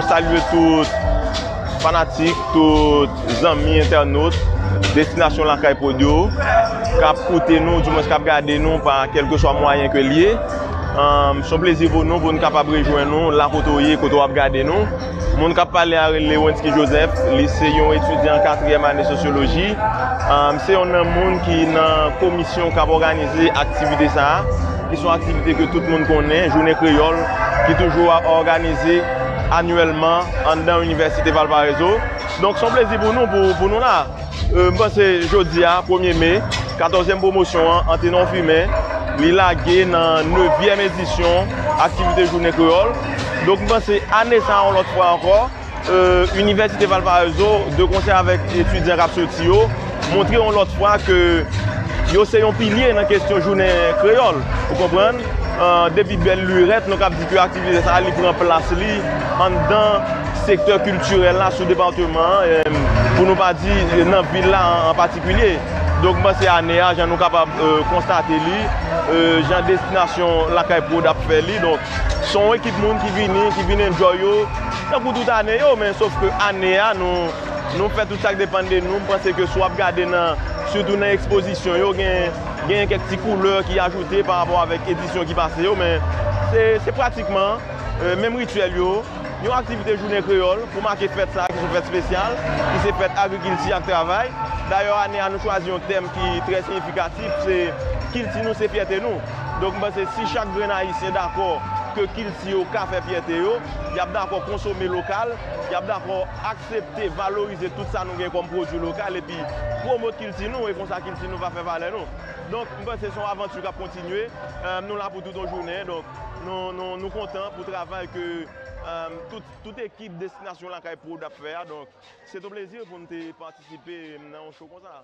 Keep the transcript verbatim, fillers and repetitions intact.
Salye tout fanatik, tout zanmi entènot Destinasyon Lakay Prod yo k ap koute nou, di mwens k ap gade nou pa kèlkeswa mwayen ke l ye. Ahn, se yon plezi pou nou, pou n kapab rejwenn nou la kote w ye, kote w ap gade nou. Moun k ap pale a rele Wensky Joseph, li se yon etidyan katriyèm ane sosyoloji. Ahn, se yon nan moun ki nan komisyon k ap òganize aktivite sa a, ki se yon aktivite ke tout moun konnen, Jounen Kreyòl, ki toujou ap òganize anyèlman anndan Inivèsite Valparaiso. Donk, se yon plezi pou nou, pou, pou nou la. Euh, m panse jodi a, premye me, katòzyèm pwomosyon an, Antenor Firmin, li lage nan nevyèm edisyon aktivite Jounen Kreyòl. Donk, m panse ane sa a, yon lòt fwa ankò, euh, Inivèsite Valparaiso, de konsè avèk etidyan k ap soti yo, montre yon lòt fwa ke yo se yon pilye nan kesyon jounen kreyòl. Ou konprann? Euh, depi bèl lirèt, nou kab di ke aktivite sa a, li pran plas li anndan sektè kiltirèl la sou depatman an, euh, pou nou pa di, euh, nan vil la an, an patikilye. Donk, m panse ane a, jan nou kapab, euh, konstate li, euh, jan Destinasyon Lakay Prod ap fè li. Donk, se yon ekip moun ki vini, ki vin enjoy yo, tankou tout ane yo, men sof ke ane a, nou, nou fè tout sa k depann de nou. M panse ke si w ap gade nan, sitou nan ekspozisyon yo, gen, gen kèk ti koulè ki ajoute pa rapò avèk edisyon ki pase yo, men se, se pratikman, euh, menm rityèl yo. Yon aktivite Jounen Kreyòl pou make fèt sa a, ki se yon fèt espesyal, ki se fèt agrikilti ak travay. Dayè, ane a, nou chwazi yon tèm ki trè siyifikatif, se kilti nou, se fyète nou. Donk, m panse si chak grenn Ayisyen dakò ke kilti yo ka fè fyète yo, y ap dakò konsome lokal, y ap dakò aksepte, valorize tout sa nou gen kòm pwodui lokal, epi pwomot kilti nou, e konsa kilti nou va fè valè nou. Donk, m panse se yon avanti k ap kontinye. Euh, nou la pou tout yon jounen, donk nou, nou, nou kontan pou travay ke, euh, tout, tout ekip Destinasyon Lakay Prod ap fè a. Donk, se yon plezi pou m te patisipe nan yon show konsa.